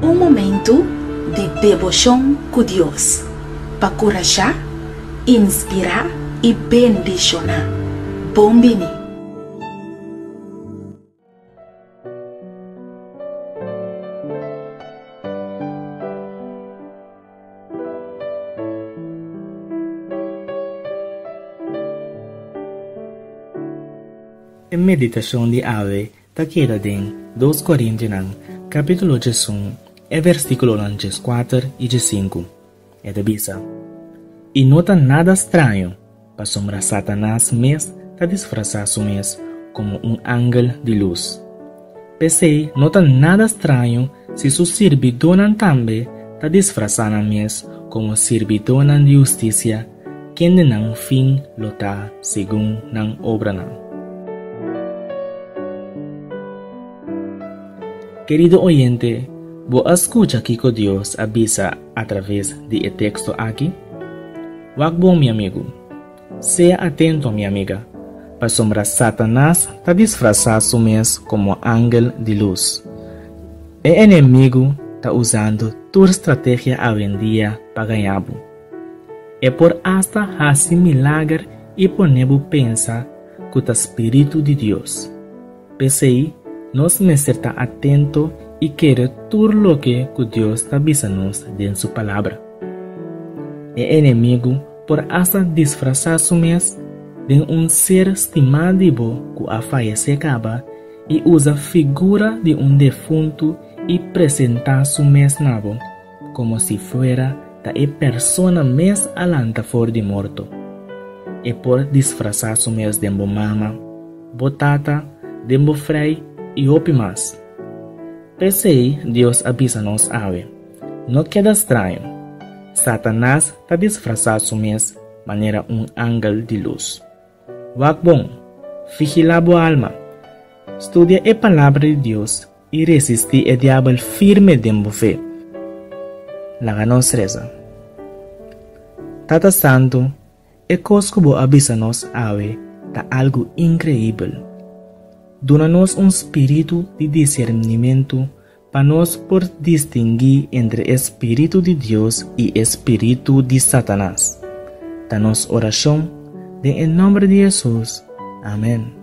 Un momentu di deboshon ku Dios pa kurashá, inspirá i bendishoná. Bon bini! E meditashon di awe ta keda den Dos Korintionan kapítulo 11, e versíkulonan 14 i 15. E ta bisa, I no ta nada straño, pasobra Satanas mes ta disfrasá su mes komo un angel di lus. P'esei no ta nada straño si su sirbidónan tambe ta disfrasá nan mes komo sirbidónan di hustisia, kende nan fin lo ta segun nan obranan. Kerido oyente, bo a skucha kiko Dios a bisa atraves di e teksto aki? Wak bon, mi amigu. Sea atento, mi amiga, pasobra Satanas ta disfrasá su mes komo angel di lus. E enemigu ta usando tur strategia awendia pa gaña bo. E por asta hasi milager i pone bo pensa ku ta spiritu di Dios. P'esei, nos mester ta atento i kere tur loke ku Dios ta bisa nos den su Palabra. E enemigu por asta disfrasá su mes den un ser stimá di bo ku a fayesé kaba i usa figura di un defuntu i presentá su mes na bo komo si fuera ta e persona mes a lanta for di morto. E por disfrasá su mes den bo mama, bo tata, den bo frei i hopi mas. P'esei Dios a bisa nos awe, No keda straño. Satanas ta disfrasá su mes manera un angel di lus. Wak bon, vigilá bo alma. Studia e Palabra di Dios i resistí e diabel firme den bo fe. Laga nos resa. Tata Santu, e kos ku bo a bisa nos awe ta algu inkreibel. Duna nos un spiritu di disernimentu pa nos por distinguí entre e spiritu di Dios i e spiritu di Satanas. Ta nos orashon den e nòmber di Hesus. Amèn.